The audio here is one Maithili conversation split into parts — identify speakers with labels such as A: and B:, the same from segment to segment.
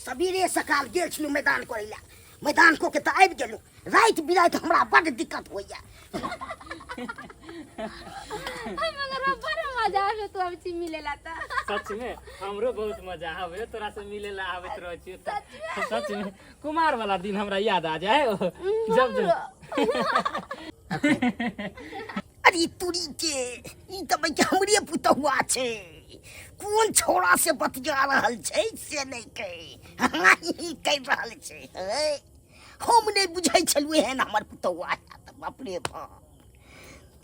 A: सबेरे सकाल गेल छलहुँ मैदान करै लए, मैदान कऽ के तऽ आबि गेलहुँ। राति बिराति हमरा बड्ड दिक्कत होइए।
B: मगर बड़ मजा आवे तू अब छी मिलेला त।
C: सच में हमरो बहुत मजा आवे तोरा से मिलेला, आबैत रहै छियै त। सच में कुमार वाला दिन हमरा याद आ जाए जब जब।
A: अरे तुरी के, ई तऽ भाई हमरे पुतहुआ छै, कोन छौड़ा से बतिया रहल छै से नहि कहि कहि रहल छै। हे, हम नहि बुझै छलहुँ एहन हमर पुतहुआ हैत। बाप रे बाप,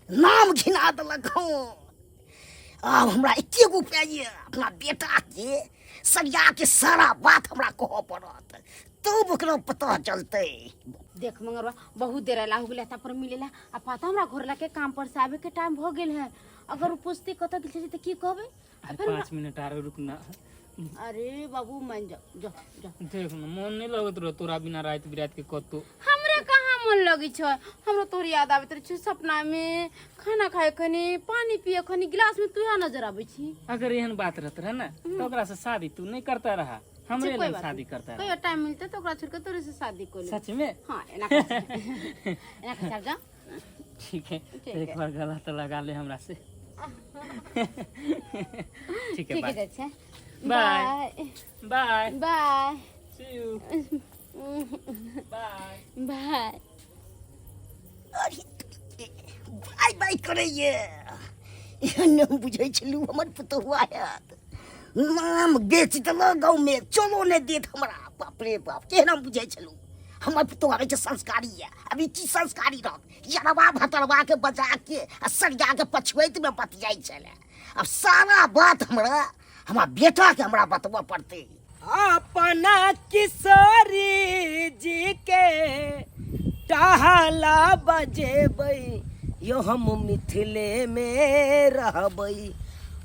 A: नाम घिना देलक। हँ, आब हमरा एके गो उपाय यऽ, अपना बेटाके सरिया के सारा बात हमरा कहऽ पड़त, तब ओकरा पता चलतै।
B: देख मंगरवा, बहुत देर अला हो गेलै तब पर मिलेला, आ पता हमरा घर ला के काम पर से आबे के टाइम भ गेल है। अगर उ पूछते कतऽ गेल छली तऽ की कहबै?
C: अरे 5 मिनट आरो रुकना।
B: अरे बाबू मान जा, जा जा।
C: देख न, मन नहीं लगत रहो तोरा बिना रात बिरात के कतौ।
B: हमरे कहाँ मन लगै छै, हमरो तोहर याद आबैत रहै छै सपना में। खाना खाए खनी, पानी पिए खनी, गिलास में तू नजर आबै छी।
C: अगर एहन बात रहत रहे ना तो ओकरा से शादी तू नहीं करता रहा, हमरे
B: कोई
C: लग
B: बात
C: शादी
B: नहीं।
C: करता रहा।
B: कहियो टाइम मिलते तो ओकरा छोड़ के तोरे से शादी कर लेब।
C: सच में?
B: हाँ, एना कर सकै। एना कर चल जा।
C: ठीक है।
B: ठीक
C: एक
B: है।
C: बार गला तो लगा ले हमरा से। ठीक है।
B: ठीक
C: बाय।
B: है, अच्छा।
C: Bye.
B: Bye.
C: Bye.
B: Bye.
C: See you. Bye.
B: Bye.
A: अरे बाय बाय करैये, एहन नहि बुझै छलहुँ हमर पुतहुआ हैत। नाम बेच देलक गाँवमे, चलो नहि देत हमरा। बाप रे बाप, केहन हम बुझै छलहुँ हमर पुतहुआ रहै छै संस्कारी यऽ, अभी की संस्कारी रहत? यरवा भतरवा के बजा के आ सरिया के पछुआतिमे बतियाइ छलै। आब सारा बात हमरा हमरा बेटाके हमरा बतबऽ पड़तै।
D: अपना किशोरी जी के टहला बजेबै यो, हम मिथिले में रहबै।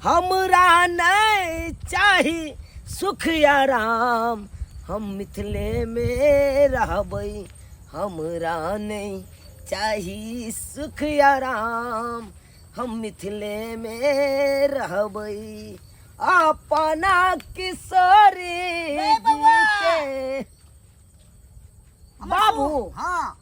D: हमरा नहीं चाही सुख आराम, हम मिथिले में रहबै। हमरा नहीं चाही सुख आराम, हम मिथिले में रहबै। अपना किशोरी जी के बाबू।
A: हाँ।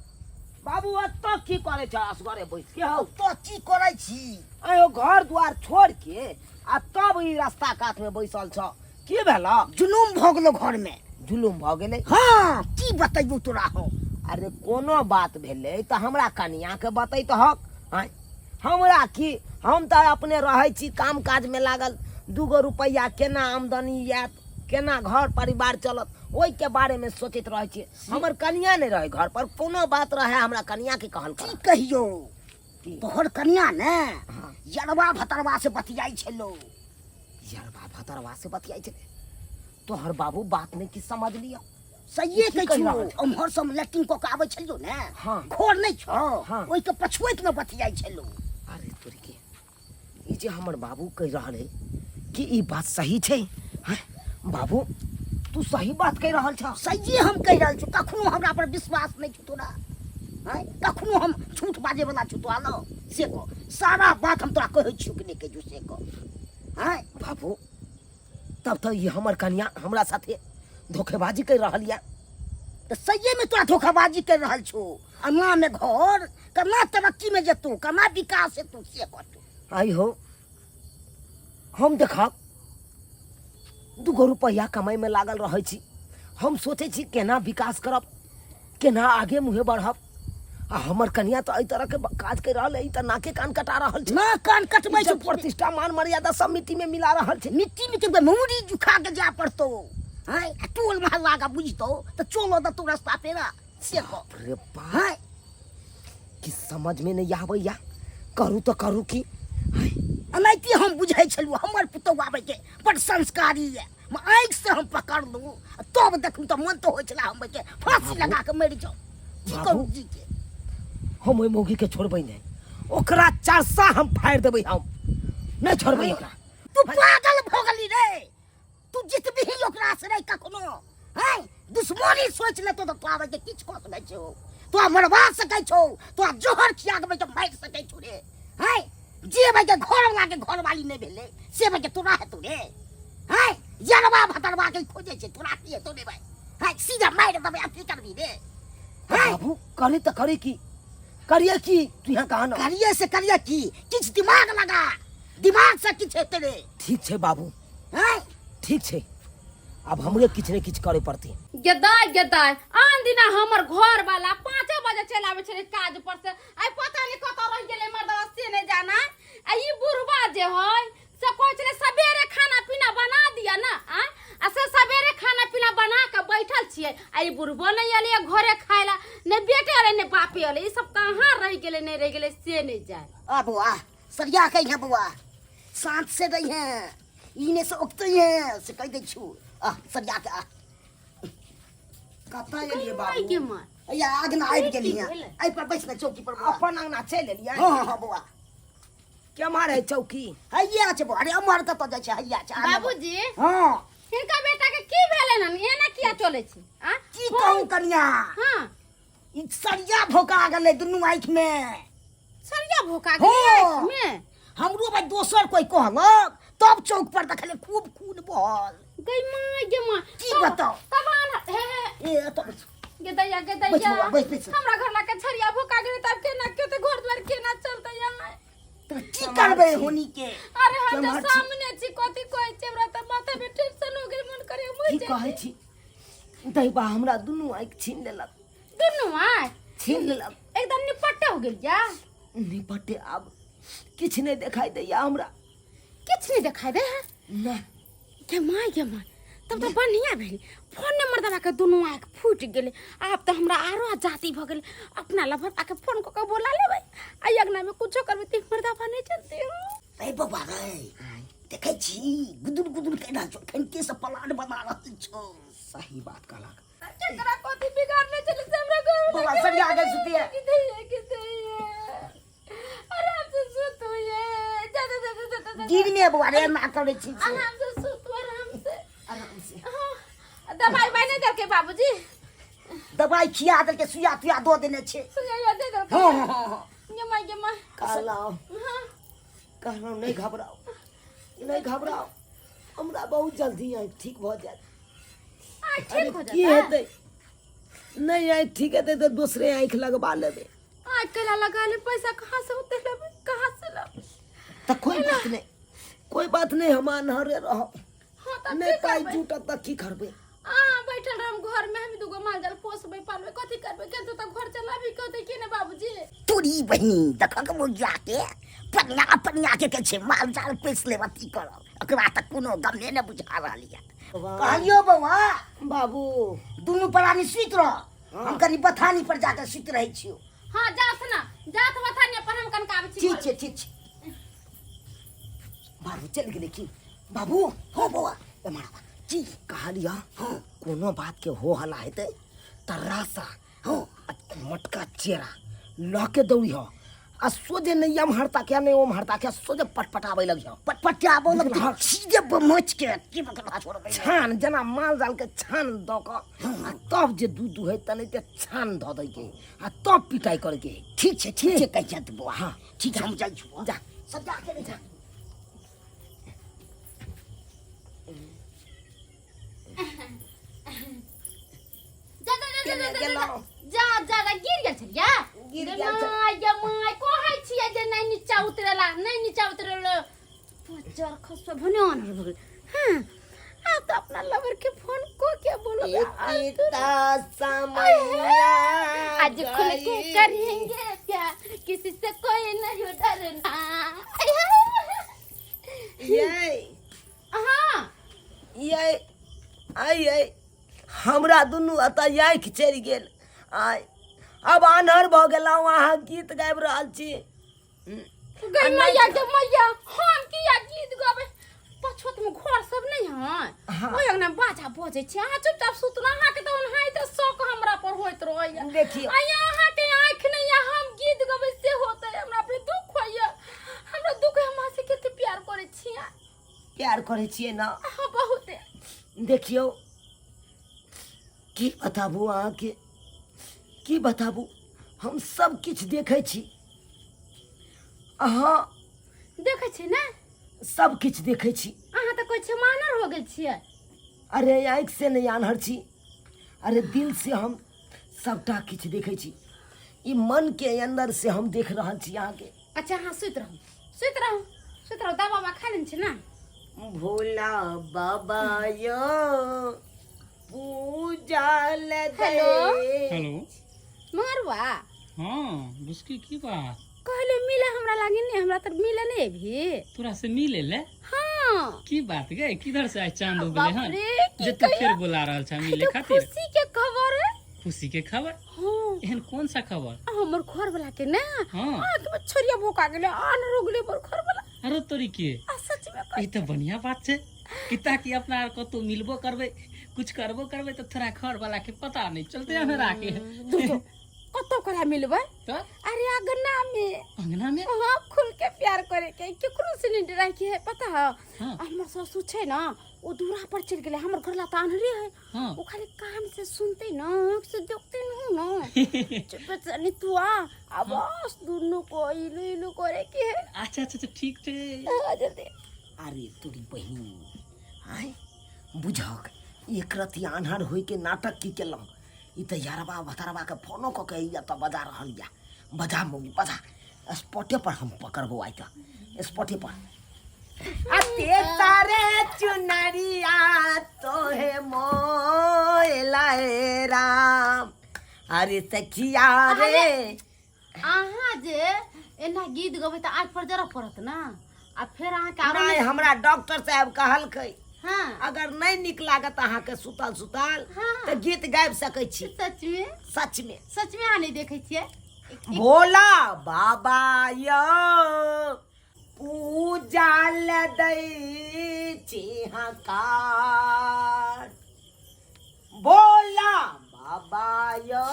D: बाबू, एतऽ की करै छ असगरे बैस के हौ?
A: तो की करै छी?
D: आयो, घर द्वार छोड़ के आ तब ई रास्ता कात में बैसल छ, की भेल?
A: जुलुम भऽ गेलो घरमे।
D: जुलुम भऽ गेलै?
A: हाँ, की बतैयौ तोरा हम।
D: अरे कोनो बात भेलै तऽ हमरा कनिया के बतैत हक। आँय, हमरा की, हम तऽ अपने रहै छी काम काज में लागल, दूगो रुपैआ केना आमदनी आयत, केना घर परिवार चलत, ओहिके बारे में सोचैत रहै छी। हमर कनिया नहि रहै घर पर, कोनो बात रहै हमरा कनिया के कहल
A: की
D: कर।
A: कहियौ?
D: की?
A: तोहर कनिया ने यरवा भतरवा से बतियाइ छलो।
D: यरवा भतरवा से बतियाइ छलै? तोहर बाबू बात नहि की समझ लिअ।
A: सहिए
D: की
A: कहै
D: कहि
A: छियौ।
D: रहल छी?
A: उम्हर से हम लैट्रिन कऽ के आबै छलियौ ने,
D: हाँ।
A: घर नहि छौ,
D: हाँ।
A: ओहिके पछुआति मे बतियाइ छलौ।
D: अरे तोरी के, ई जे हमर बाबू कहि रहल है कि ई बात सही छै? हैं? बाबू, तू सही बात कहि रहल छ?
A: सहिए हम कहि रहल छी। कखनो हमरा पर विश्वास नहि छौ तोरा? हैं? कखनो हम झूठ बाजे वाला छौ तोरा लग? से कह, सारा बात हम तोरा कहै छियौ कि नहि कहै छियौ से कह। हैं?
D: बाबू, तब तऽ ई हमर कनिया हमरा साथे धोखेबाजी करि रहल यऽ।
A: तऽ सहिए में तोरा धोखाबाजी कर रहल छौ। अंगना में घर केना तरक्की में जेतौ, केना विकास हेतौ से कह तू।
D: आई हो, हम देखब दूगो रुपैआ कमाइ में लागल रहै छी, हम सोचै छी केना विकास करब, केना आगे मुँहे बढ़ब, आ हमर कनिया तऽ एहि तरहके काज करि रहल है। ई तऽ नाके कान कटा रहल छै।
A: ना कान कटबै
D: इज्जत प्रतिष्ठा मान मर्यादा सब मिट्टी में मिला रहल छै।
A: मिट्टी में तऽ मूड़ी जुखा के जाय पड़तौ। हैं, आ टोल मोहल्ला के बुझतौ तऽ चलो देतौ रास्ता पेरा से कह।
D: बाप रे बाप,
A: हैं?
D: कि समझ में नहीं आबैया, करू तऽ करू की? हैं?
A: एनाहिते हम बुझै छलहुँ हमर पुतहु आबै के बड़ संस्कारी यऽ, आँखि से हम पकड़लहुँ तब देखलहुँ तऽ मन तऽ होइ छलै हम के फांसी लगा के मरि जाउ। की
D: बाबू।
A: करू जी के?
D: हम ओहि मौगी के छोड़बै नहि, ओकरा चरसा हम फाड़ि देबै, हम नहि छोड़बै ओकरा।
A: तू पागल भऽ गेली रे, तू जितबिही ओकरा से रे कखनो? हैं, दुश्मनी सोच लेतो तऽ तोरा के किछु कऽ सकै छौ, तोरा मरवा सकै छौ, तोरा जहर खिया के के मारि सकै छौ रे। हैं, जे भाई के घर वाला के घरवाली नहि भेलै से भाई के तोरा हेतौ रे? हैं, यरवा भतरवा के खोजे छै तोरा की हेतौ रे भाई हाय सीधा मारि देबै आ की करबी रे हाय
D: बाबू करे तऽ करे की करिए की तू यहाँ कहा ना
A: करिए से करिए की किछु दिमाग लगा दिमाग से किछु हेतै रे
D: ठीक छै बाबू
A: हाय
D: ठीक छै आब हमरे किछु ने किछु करे पड़तै
B: गदाय गदाय आन दिना हमर घर वाला 5 बजे चलि आबै छलै काज पर से आइ पता नहि कतऽ रहि गेलै मर्दवा से नहि जाना आ ई बुढ़वा जे है से कहै छलै सबेरे खाना पीना बना दिअ ने आ आ से सबेरे खाना पीना बना के बैठल छियै आ ई बुढ़बो नहि एलै घरे खाय ला नहि बेटे एलै नहि बापे एलै ई सब कहाँ रहि गेलै नहि रहि गेलै से नहि जाय
A: आ बौआ सरिया के है बौआ शांत से रही है इने से उगते है से कह दै छु आ सरिया के आ
D: कतऽ एलियै
B: माय के
D: बाबू
B: माय
A: या अगना आबि गेली है
B: भेलै?
A: एहि पर बैस ने चौकी पर बौआ
D: अपन अंगना चलि एलियै
A: हाँ हाँ हाँ बौआ
D: केम्हर है चौकी
A: हैया छै बौआ अरे अमर कतऽ जाइ छै हैया छै आने
B: बाबूजी
A: हाँ
B: हिनका बेटा के की भेलै हन एना किया चलै छै आ
A: की कहूँ कनिया
B: हाँ
A: ई सरिया भोका गेलै दुनू आँखि में
B: सरिया भोका
A: हो।
B: गेलै आँखि में
A: हमरो भाई दोसर कोई कहलक तब चौक पर देखले खूब खून बहल
B: गई माँ गे माँ
A: की बताउ?
B: तब आन हे हे
A: ए तब
B: गे दैया गे
A: बैठ
B: दैया
A: बौआ, बैठ, बैठ।
B: हमरा घर लाके छरिया भोका गेलै तब केना के ते घर द्वार केना चलतै यहाँ
A: तऽ की करबै होनी के
B: अरे हम
D: केम्हर
B: तऽ
D: छी?
B: सामने छी कथी कहै छी हमरा तऽ माथा में टेंशन हो गेल मन करे मर
D: की
B: जाय
D: कहै छी दैबा हमरा दुनू आँखि छीन लेलक
B: दुनू आँखि
D: छीन लेलक
B: एकदम निपट्टे हो गेल या
D: निपटे आब किछु नहि देखाइ दैया हमरा
B: किछु नहि देखाइ दे है
D: नहि
B: गे माय गे माय तब तऽ बढ़िआँ भेल फोन नंबर दबा के दुनू आँखि फूटि गेलै आब तऽ हमरा आरो आजादी भऽ गेलै अपना लभर के फोन कऽ के बोला लेबै आ अगना में कुछो करबै तऽ मर्दाबा नहि चलते
A: रे बौआ रे देखै छी गुदुर गुदुर कहि रहल छौ एखन के सब प्लान बना रहल छौ
D: सही बात कहलक
B: केकरा कथी बिगाड़ने छलै से हमरा घर
A: बौआ सरिया के सुतिए
B: की दैये की दैये आराम से सुतू ये जा जा जा जा जा, जा
A: दिन में बौआ रे एना करै छी से।
B: आराम से सुतू आराम से
D: आराम से
B: हाँ, दवाई उवाई नहीं देलकै बाबूजी
A: दवाई खिया देलकै सुइया तुइया दऽ देने छै
B: सुइया दे देलकै
A: हँ हँ हँ हँ
B: गे माय गे माय
D: कहलहुँ
B: हाँ
D: कहलहुँ नहि घबराउ नहि घबराउ हमरा बहुत जल्दी आँखि ठीक भऽ जायत
B: आँखि ठीक हो
D: की
B: जाता
D: हेतै नहि आँखि ठीक हेतै तऽ दोसरे आँखि लगबा लेबै
B: आँखि केला लगा ले पैसा कहाँ से होते लेबै कहाँ से लेबै
D: तऽ कोइ बात नहि कोइ बात नहि हम अन्हरे रहब
B: हाँ तब
D: नहि
B: की
D: पाइ
B: करबै
D: जुटत तऽ की करबै
B: अहाँ बैठल रहम घर में हम दूगो माल जाल पोसबै पालबै कथी करबै केतो तऽ घर चलाबी के होतै कि ने बाबूजी
A: तोरी बहिनी देखक मुर्गिया के पनिया पनिया के कहै छै माल जाल पोसि लेब अथी करब ओकरा तऽ कोनो गमे नहि बुझा रहल यऽ कहलियौ बौआ
D: बाबू
A: दुनू प्राणी सुति रह हम कनि बथानी पर जाके सुति रहै छियौ
B: हाँ जात ना जात बथानी पर हम कनका आबै छी
A: ठीक छै ठीक छै
D: बाबू चलि गेलै की बाबू
A: हँ बौआ
D: एम्हर आबह। की कहलियऽ हँ कोनो बातके हो हल्ला हेतै तऽ रासा हँ आ मोटका चेरा लऽ के दौड़िह आ सोझे नहि एम्हर ताकिया नहि ओम्हर ताकिया सोझे पटपटाबै लगिह
A: पटपटाबो लगतै
D: हँ।
A: सीधे बमच के की बकला छोड़बै
D: छान जेना माल जाल के छान दऽ कऽ आ तब जे दूध दुहै तनाहिते छान धऽ दैके आ तब पिटाइ करैके
A: ठीक छै कहै छै बौआ
D: हँ
A: ठीक छै हम जाइ छी
D: जा
A: सब जा के जा
B: जा जा जा जा जा, जा
D: गेलहुँ।
B: जा जा जा गिर गेल छलियै
D: गिर
B: गे
D: गेल छल।
B: माय गे माय कहै छियै जे नहि नीचा उतरेला नहि नीचा उतरेला पचर खसो भने अनर भऽ गेल हाँ आब तऽ अपना लवर के फोन को के बोलो
D: समैया
B: आज खुल के करेंगे प्यार किसी से कोई नहीं डरना
D: ये
B: हाँ
D: ये आइ ये हमरा दुनू एतऽ आँखि चढ़ि गेल आइ अब आन्हर भऽ गेलहुँ अहाँ गीत गाबि रहल छी
B: गई मैया गे मैया हम किया गीत गाबै पछोत में घर सब नहीं है
D: हाँ।
B: ओहि अंगना में बाजा बजै छै अहाँ चुपचाप सुतू ना अहाँके तऽ ओनाहिते शौक हमरा पर होइत रहैया
D: देखियौ।
B: आ अहाँके आँखि नहि या हम गीत गबै से होतै हमरा अपने दुख होइया हमरा दुख हम अहाँ से कते प्यार करै छियै
D: प्यार करै छियै ने
B: अहाँ बहुते
D: देखियौ की बताबू अहाँके की बताबू हम सब किछु देखै छी अहाँ
B: देखै छी ने
D: सब किछु देखै छी
B: अहाँ तऽ कोइ छै मानर हो गेल छियै
D: अरे आँखि से नहि आन्हर छी, अरे दिल से हम सबटा किछु देखै छी। ई मन के अंदर से हम देख रहल छी अहाँके।
B: अच्छा, अहाँ सुति रहू, सुति रहू, सुति रहू। दवा उवा खा लेने छी ने?
D: भोला बाबा यो पूजा ले दे।
B: हेलो।
C: हेलो।
B: मरवा।
C: हाँ बुसकी, की बात?
B: कहले मिले हमरा लागे नहीं, हमरा तऽ मिले नहीं अभी।
C: तोरा से मिले ले?
B: हाँ।
C: की बात गे, किधर से आज चांद उगले
B: बाप
C: हन
B: रे, की
C: जे तू
B: कहियो?
C: फेर बुला रहल छ मिले
B: तो
C: खातिर?
B: खुशी के खबर है।
C: खुशी के खबर?
B: हाँ।
C: एहन कौन सा खबर?
B: हमर घर वाला के ना,
C: हाँ।
B: आँख में छुरिया भोका गेलै, आन रोग ले मोर घर वाला।
C: अरे तोरी के।
B: आ सच में
C: ई तऽ बढ़िया बात छै कि ताकि अपना आर कतौ मिलबो करबै, कुछ करबो करबै तऽ थोड़ा घर वाला के पता नहीं चलते हमरा के।
B: दूधो कतौ करा मिलबै?
C: तऽ
B: अरे अंगना में।
C: अंगना में?
B: हाँ, खुल के प्यार करे के, केकरो से नहीं डराय के है, पता है?
C: हाँ।
B: हमर ससुर छै ना, ओ दूरा पर चल गेलै, हमर घर ला तऽ आन्हरे है।
C: हाँ।
B: ओ खाली कान से सुनते ना, आँख से देखते नहीं ना। चुप से नहीं तू आ, आ बस दुनू को इलू इलू करे के है।
C: अच्छा अच्छा अच्छा, ठीक छै।
B: आ जल्दी।
D: अरे तोरी बहिन, आय बुझक एक रति आन्हर होय के नाटक की केलहुँ। ई तऽ यारबा भतरबा के फोनो कऽ के एतऽ बजा रहल यऽ। बजा मौगी बजा, स्पॉटे पर हम पकड़बो आइ तऽ, स्पॉटे पर। अते तारे चुनरिया तोहे मोय लाए राम, अरे सखिया रे।
B: अहाँ जे एना गीत गबै तऽ आँखि पर जरा पड़त ना, आ फेर अहाँके आरो।
D: नहि, हमरा डॉक्टर साहब कहलकै,
B: हाँ,
D: अगर नहि नीक लागत अहाँके सुतल सुतल,
B: हाँ,
D: तऽ गीत गाबि सकै छी।
B: सच में?
D: सच में।
B: सच में अहाँ नहि देखै छियै?
D: भोला बाबा यौ पूजा ले दै छी हकार, भोला बाबा यौ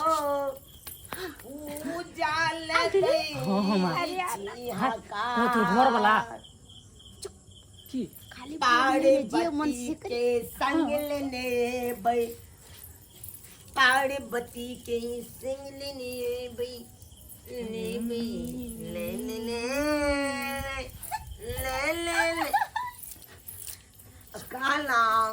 D: पूजा ले दै छी हकार।
C: ओ तोर घरवला की?
B: खाली बोलने में जे मन
D: पार्वती
B: से करे।
D: के संग लेने पार्वती के संग लेने लेबै ले ले ले ले ले ले। कहलहुँ,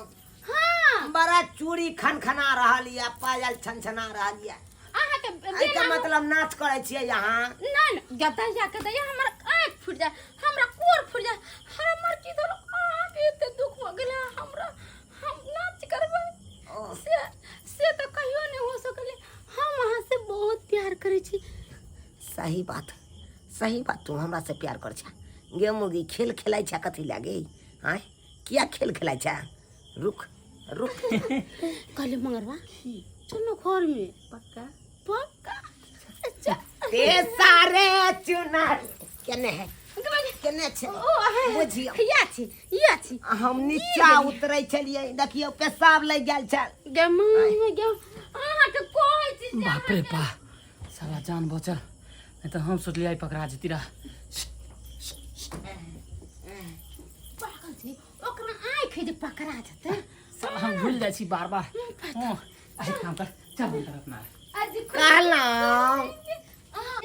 B: हाँ,
D: बड़ा चूड़ी खनखना रहल यऽ, पायल छनछना रहल यऽ।
B: अहाँके
D: एहिके मतलब नाच करै छियै अहाँ?
B: नहीं नहीं, गदैया गदैया, हमर आँख फुट जाए, हमरा कोर फुट जाए, हमर की धरो अहाँके एते दुख हो गेलै हमरा, हम नाच करबै से से तऽ कहियो नहीं हो सकलै। हम अहाँ से बहुत प्यार करै छी।
D: सही बात, सही बात, तू हमरा से प्यार कर छा गे मुगी। खेल खेलाइ छा कथी लागे? आँय, किया खेल खेलाइ छा? रुक रुक।
B: कहले मंगरवा, चलो घर में।
C: पक्का?
B: पक्का। अच्छा।
D: ते सारे चुनार केने है, केने छै?
B: ओ अहाँ
D: बुझियौ।
B: या छी, या छी।
D: हम नीचा उतरै छलियै, देखियौ पेशाब लागि गेल छल।
B: गे माय गे, अहाँके कहै छी जे।
C: बाप रे बा, साला जान बचल, नहीं तो हम सोचलियै आइ पकड़ा जैती रह।
B: पागल छी, ओकरा आँखि जे पकड़ा जेतै।
C: साला हम भूल जाइ छी बार बार। हाँ, आइ काम कर, चल अंदर अपना।
B: आज
D: कहलहुँ।
B: अहाँ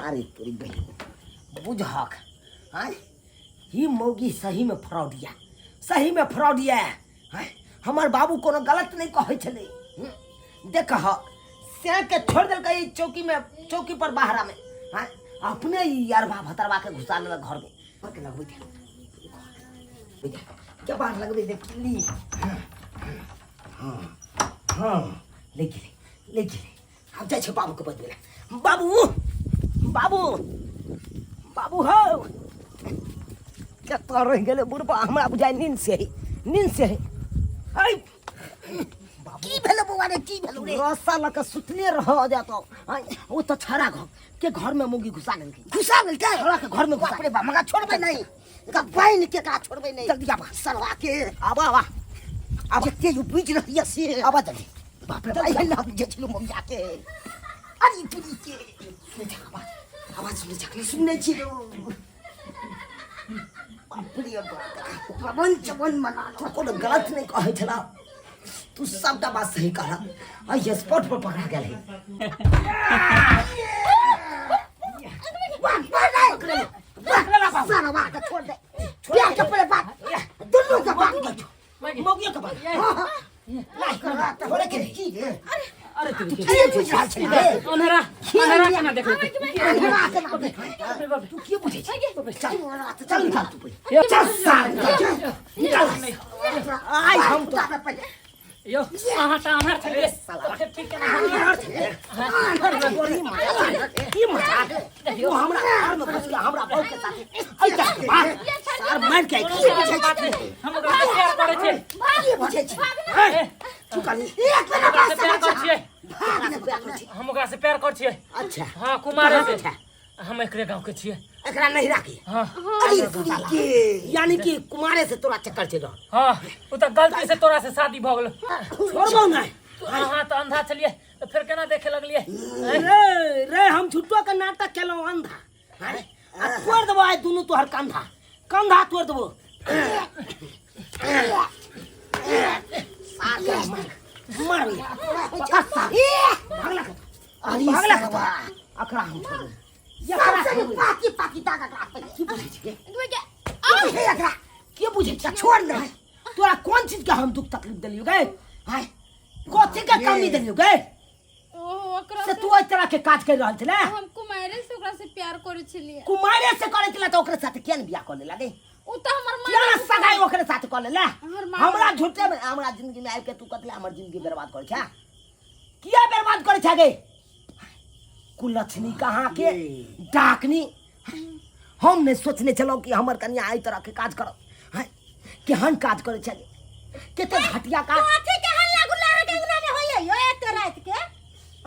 D: अरे तोरी बहिन, बुझहक आँय, ही मौगी सही में फ्रॉड यऽ, सही में फ्रॉड यऽ। आँय, हमर बाबू कोनो गलत नहि कहै छलै। देखह, से के छोड़ि देलकै ई चौकी में, चौकी पर बाहरा में। आँय, अपने ई अरबा भतरबा के घुसा लेलक घर में। घर के लगबै दे, के बाहर लगबै दे ली। हाँ हाँ, ले गेलै, ले गेलै। आब जाइ छै बाबूके बजबै लए। बाबू, बाबू, बाबू हौ, कतऽ रहि गेलै बुढ़बा? हमरा बुझाइ नींद से है, नींद से है। है
A: की भेलो बौआ रे, की भेलो रे?
D: रस्सा लऽ कऽ सुतले रह जातो। ओ तऽ छड़ा घर के घर में मुगी घुसा लेलकै।
A: घुसा लेलकै?
D: छड़ा के घर में घुसा।
A: बाप रे बाप, मगर छोड़बै नहीं एकरा, बान्हि के एकरा छोड़बै नहीं।
D: जल्दी आबा।
A: सरवा के।
D: आबा, आबा, आबा।
A: जते जो बुझि रहलियै से।
D: आबा जल्दी।
A: बाप रे बाप, एहन ना बुझै छलहुँ ममिया के। अरे तुरी के,
D: सुनै छ आवाज? आवाज सुनै छ?
A: सुनै छी रौ। बाप रे बाप, पवन चवन मना।
D: तू कोनो गलत नहि कहै छला, तू सबटा बात सही कहला। आ स्पॉट पर पकड़ा गेल है।
A: वाह वाह, नहीं, वाह, सरवा के छोड़ दे। बियाह के पहिले बात दुनू के बात दै छौ।
D: मौगियो के बात
A: हाँ, हाँ। नहीं छोड़े के की रे
C: अरे तू
A: तू की बुझ रहल छै रे
C: अनहरा अनहरा केना देखलकै
A: अन्हरा केना देखै तू की बुझै छै चल चल निकाल तू पहिले चल सार निकाल निकाल
D: आइ हम तो
A: पहिले
C: यौ अहाँ तऽ अनहर छलियै तऽ फिर केना
D: अन्हर छलै अन्हर बड़ी मजा की मजा ओ हमरा घर में घुस के हमरा बहू के साथे एहि तरह के बात सार मारि के
C: कोनो
D: की
C: तरहके
D: बुझै
C: बात
D: छै
C: नहि हम ओकरा से प्यार करै छियै
A: की बुझै छै
C: ए,
A: तू कहली एक
C: हम ओकरा से प्यार करै छियै
A: भाग ने प्यार करै छी
C: हम ओकरा से प्यार करै छियै
D: अच्छा
C: हाँ कुमारे से
D: अच्छा।
C: हम एकरे गांव के छियै
D: एकरा नहीं राखी
C: हाँ
A: अरे तोरी के
D: यानी कि कुमारे से तोरा चक्कर चलि रहल
C: हाँ ओ तऽ गलती से तोरा से शादी भऽ गेल
D: छोड़बौ नहि
C: अहाँ तऽ अंधा छलियै तऽ फेर केना देखे लगलियै
D: रे रे हम झूठो के नाटक केलहुँ अंधा आँय? आ तोड़ि देबो आइ दुनू तोहर कंधा कंधा तोड़ि देबो सार के मार मार पकड़ सार भागला
A: अरे
D: भागला
A: साला।
D: अकरा हम छोड़बै एकरा
A: सबसे
D: छोड़बै।
A: पाकी पाकी दाग एकरा पहिले
D: की बुझै छी
B: के
D: की बुझै एकरा के बुझै छी
A: छोड़ ने
D: तोरा कोन चीज के हम दुख तकलीफ देलियौ गे आँय कथी के कमी देलियौ गे
B: ओहो ओकरा
D: से तू एहि तरह के काज कर रहल छले
B: हम कुमारे से ओकरा से प्यार करै छलियै
D: कुमारे से करे छले तऽ ओकरे साथे किया ने बियाह कऽ लेला गे
B: ओ तऽ हमर
D: किया
B: माय
D: ने सगाई ओकरे साथे कऽ लेला
B: हमर माय-
D: हमरा झूठे में हमरा जिंदगी में आबि के तू कथी हमर जिंदगी बर्बाद करै छै किया बर्बाद करै छै गे कुलक्षणी कहाँ के डाकनी हम नहि सोचने छलहुँ कि हमर कनिया एहि तरह के काज करत हैं केहन काज करै छै कते घटिया काज
E: कथी के हल्ला गुल्ला अहाँके अंगना में होइए यो एते राति के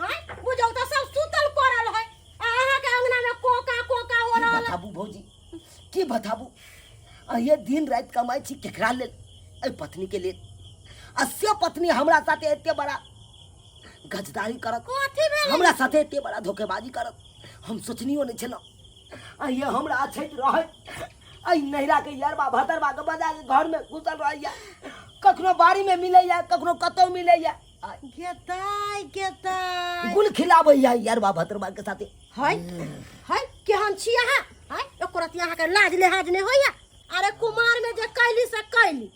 E: आँय बुझौ तऽ सब सुतल पड़ल है आ अहाँके अंगना में कोका कोका हो
D: की
E: रहल है
D: बताबू भौजी की बताबू अहिए दिन राति कमाइ छी केकरा लेल एहि पत्नीके लेल आ से पत्नी हमरा साथे एते बड़ा गजदारी करत
E: कथी भेल
D: हमरा साथे एते बड़ा धोखेबाजी करत हम सोचनियो नहि छलहुँ अहिए हमरा अछैत रहैत एहि नैहराके यरबा भदरबाके बजा के घरमे घुसल रहैया कखनो बाड़ीमे मिलैया कखनो कतहु मिलैया
E: गेताय गेताय
D: गुल खिलाबैया यरबा भदरबा के साथे
E: है है केहन छी अहाँ है एको रत्ती अहाँके लाज लिहाज नहि होइया अरे कुमार में जे कैली से कैली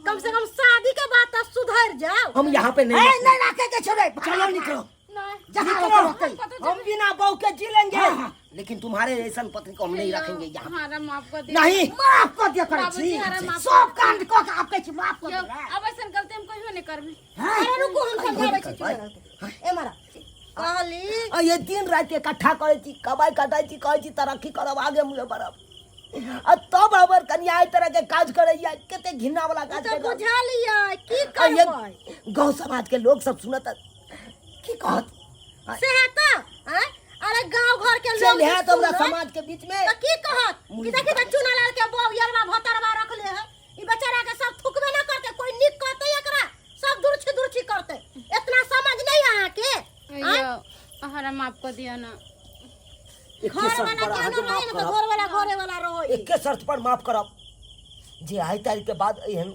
E: कम से कम शादी के बाद तो सुधर जाओ
D: हम यहाँ पे नहीं
A: ए,
D: रखते।
A: नहीं रखे के छोड़े
D: चलो निकलो
B: नहीं
A: जहाँ
D: निकलो।
A: रोको रोके।
D: हम बिना बहू के जी लेंगे
A: हाँ, हाँ।
D: लेकिन तुम्हारे ऐसा पत्नी को हम नहीं रखेंगे यहाँ
B: हमारा माफ कर दे
D: नहीं
A: माफ कर दिया करे
B: बाबूजी,
A: छी
B: हमारा माफ
A: सब कांड क के आप कहै छी माफ कर
B: यौ,
A: दिया
B: अब ऐसन गलती हम कहियो नहीं करबे
A: हाँ?
E: अरे रुको हम समझाबै छी चुना के। ए मारा कहली
D: आ ये दिन राति इकट्ठा करै छी कमाइ कटाइ छी कहै छी तरक्की करब आगे मुँहे बढ़ब आ तब हमर कनिया एहि तरह के काज करैया कते घिना वाला काज
E: तऽ
D: कर रहल
E: बुझलियै की
D: आ ये
E: करबै
D: गाँव समाज के लोग सब सुनत की कहत
E: सएह तऽ आँय अरे गांव घर के लोग
D: चल है तो हमरा
E: सुनत
D: समाज के बीच में
E: तऽ की कहत कि देखी तऽ चुनालाल के बहू यरवा भतरवा रखले है ई बेचारा के सब थुकबे न करते कोई नीक कहते एकरा सब दुर्छी दुर्छी करते इतना समझ नहीं है अहाँके आँय?
B: यौ हमारा माफ कर दिया ना
D: एके
E: घर
D: शर्त
E: वाला
D: पर
E: केहनो
D: अहाँके
E: रहे
D: माफ
E: ने तऽ
D: करब
E: घर वाला घरे वाला रहे
D: एके शर्त पर माफ करब जे आइ तारीख के बाद एहन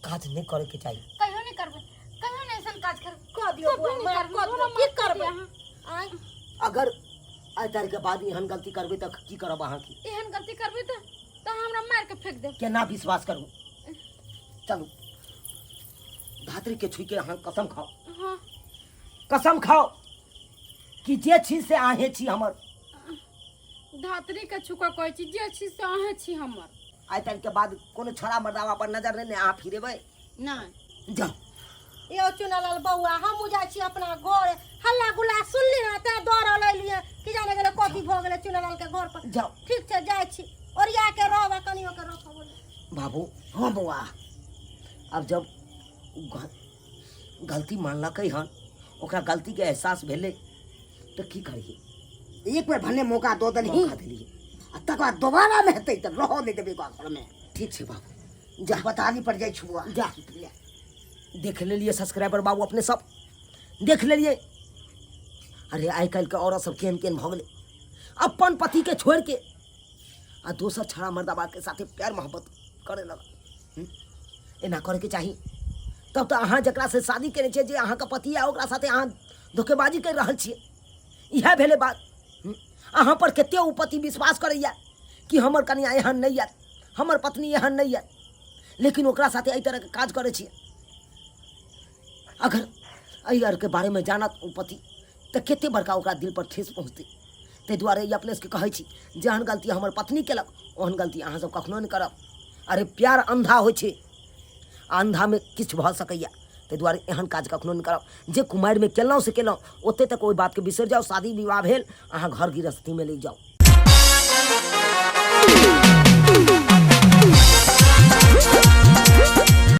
D: काज नहि करे के चाही
B: कहियो नहीं करबे कहियो नहीं ऐसन काज करबे
E: कह दियौ
B: कभी
E: बौआ,
B: नहीं
E: माफ
B: करबे
E: कऽ दियौ
B: हमरा
E: की
B: माफ कर
E: करबै
B: दिया अहाँ।
E: आँय
D: अगर आइ तारीख के बाद एहन गलती करबै तऽ की करब अहाँके
B: एहन गलती करबे तऽ तऽ हमरा मार के फेंक देब
D: केना विश्वास करू चलू धात्री के छुई के अहाँ कसम खाओ
B: हाँ
D: कसम खाओ कि जे छी से अहें छी हमर
B: धात्री के छुका कहै छी जे छी से अहें छी हमर
D: आइ तारीख के बाद कोनो छोड़ा मर्दावा पर नजर नहि ने अहाँ फिरेबै
B: नहि
D: जाउ
E: यौ चुनालाल बौआ हमहूँ जाइ छी अपना घर हल्ला गुल्ला सुनली ने तें दौड़ल एलियै की जाने गेलै कथी भऽ गेलै चुनालाल के घर पर
D: जाउ
E: ठीक छै जाइ छी ओरिया के रहब आ कनियो के रखब
D: बाबू
A: हाँ बौआ
D: आब जब गलती मानलकै हन ओकरा गलतीके एहसास भेलै तऽ की करियै
A: एक बेर भने मौका दऽ देलही
D: मौका देलियै
A: आ तकर बाद दोबारा मे हेतै तऽ रहऽ नहि देबै ओकरा घरमे
D: ठीक छै बाबू जा
A: बताली पर जाइ छी बौआ
D: जा देख लेलियै सब्सक्राइबर बाबू अपने सब देख लेलियै अरे आइ काल्हिके औरत सब केहन केहन भऽ गेलै अपन पतिके छोड़िके आ दोसर छड़ा मर्दाबाके साथे प्यार मोहब्बत करे लगल एना करैके चाही तब तऽ अहाँ जकरासँ शादी केने छियै जे अहाँके पति यऽ ओकरा साथे अहाँ धोखेबाजी करि रहल छियै इएह भेलै बात अहाँ पर कते ओ पति विश्वास करैया कि हमर कनिया एहन नहि यऽ हमर पत्नी एहन नहि यऽ लेकिन ओकरा साथे एहि तरहके काज करै छियै। अगर एहि आरके बारेमे जानत ओ पति तऽ कते बड़का ओकरा दिलपर ठेस पहुँचतै। ताहि दुआरे ई अपने सबके कहै छी, जेहन गलती हमर पत्नी केलक ओहन गलती अहाँ सब कखनो नहि करब। अरे प्यार अन्धा होइ छै, आ अन्धामे किछु भऽ सकैए, ताहि दुआरे एहन काज कखनो नहि करब। जे कुमारिमे केलहुँ से केलहुँ, ओते तक ओहि बातके बिसरि जाउ। शादी विवाह भेल, अहाँ घर गृहस्थीमे लागि जाउ।